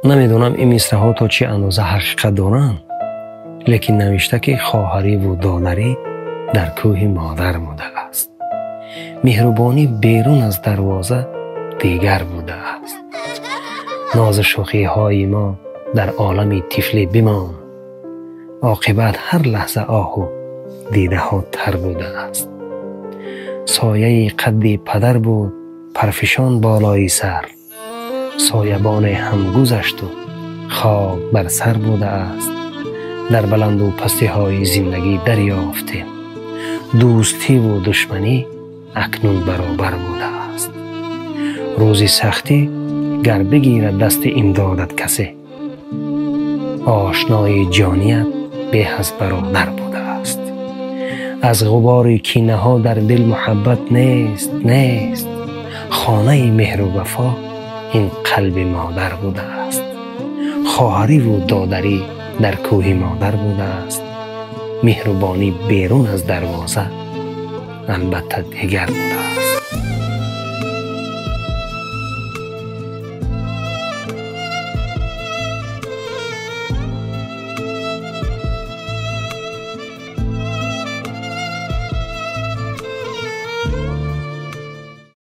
Намедонам, ин мисраҳо то чӣ андоза ҳақиқат доранд, лекин навишта, ки хоҳариву додарӣ дар кӯҳи модар будааст, меҳрубонӣ берун аз дарвоза дигар будааст. Нозу шӯхиҳои мо дар олами тифлӣ бимонд, оқибат ҳар лаҳза оҳу дидаҳо тар будааст. Сояи қадди падар буд парфишон болои сар, соябоне ҳам гузашту хок бар сар будааст. Дар баланду пастиҳои зиндагӣ дарёфтем, дӯстиву душманӣ акнун баробар будааст. Рӯзи сахтӣ гар бигирад дасти имдодат касе, ошнои ҷоният беҳ аз бародар будааст. Аз ғубори кинаҳо дар дил муҳаббат нест, нест. Хонаи меҳру вафо ин қалби модар будааст. Хоҳариву додарӣ дар кӯҳи модар будааст. Меҳрубонӣ берун аз дарвоза албатта дигар будааст.